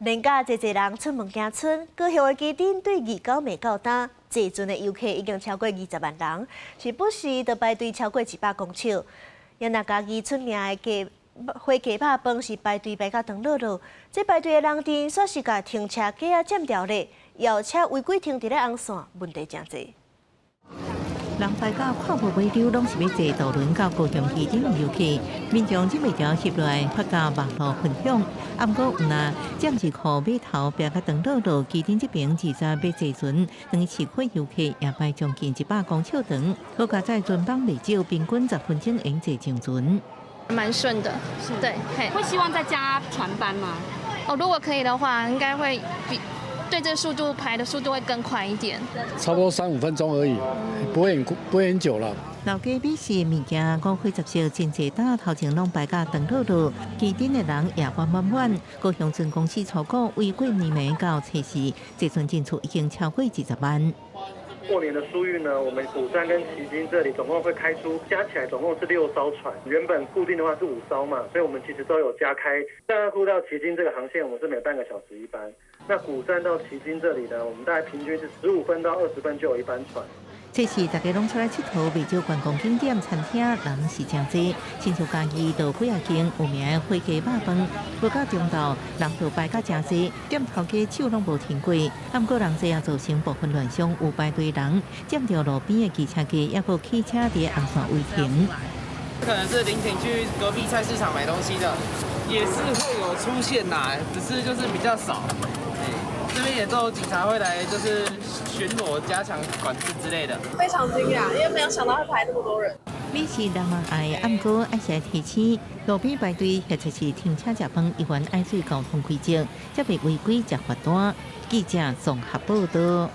連假濟濟人出門行春，高雄的旗津對二九暝到今，坐船的遊客已經超過20萬人，時不時就排隊超過100公尺。也若嘉義出名的雞火雞肉飯是排隊排甲長落落，這排隊的人陣煞是共停車格仔佔著咧，轎車違規停佇咧紅線，問題誠濟。人排到看無尾溜，攏是欲坐渡輪到高雄旗津的遊客，民眾忍袂牢翕落來發到網路分享。啊，毋過毋但踮二箍碼頭排甲長落落，旗津這邊20欲坐船，轉去市區遊客也排將近100公尺長，好佳哉船班袂少，平均10分鐘會坐上船。蠻順的，對，會希望再加船班嗎？哦，如果可以的話，應該會比。對，這個速度排的速度會更快一點，差不多三五分鐘而已，不會很久了。老街美食物件五花十色，真濟擔頭前攏排甲長落落，旗津的人也滿滿滿。高雄船公司初估為過年暝到初四，坐船進出已經超過20萬。過年的疏運呢，我們鼓山跟旗津這裡總共會開出，加起來總共是六艘船。原本固定的話是五艘嘛，所以我們其實都有加開。大埔到旗津這個航線，我們是每半個小時一班。那鼓山到旗津這裡呢，我們大概平均是15分到20分就有一班船。這是大家攏出來𨑨迌，袂少觀光景點、餐廳人是誠濟。親像嘉義道幾仔間有名的火雞肉飯，無到中晝人就排甲誠濟，店頭家手攏無停過。毋過人濟也造成部分亂象，有排隊人佔著路邊的機車格，抑閣汽車佇紅線違停。可能是臨停去隔壁菜市場買東西的，也是會有出現啦，只是就是比較少。這邊也都有警察會來，就是巡邏、加強管制之類的。非常驚訝，因為沒有想到會排那麼多人。美食人嘛愛，毋過愛是愛提醒，路邊排隊或者是停車食飯，猶原愛注意交通規則，才袂違規食罰單。記者綜合報道。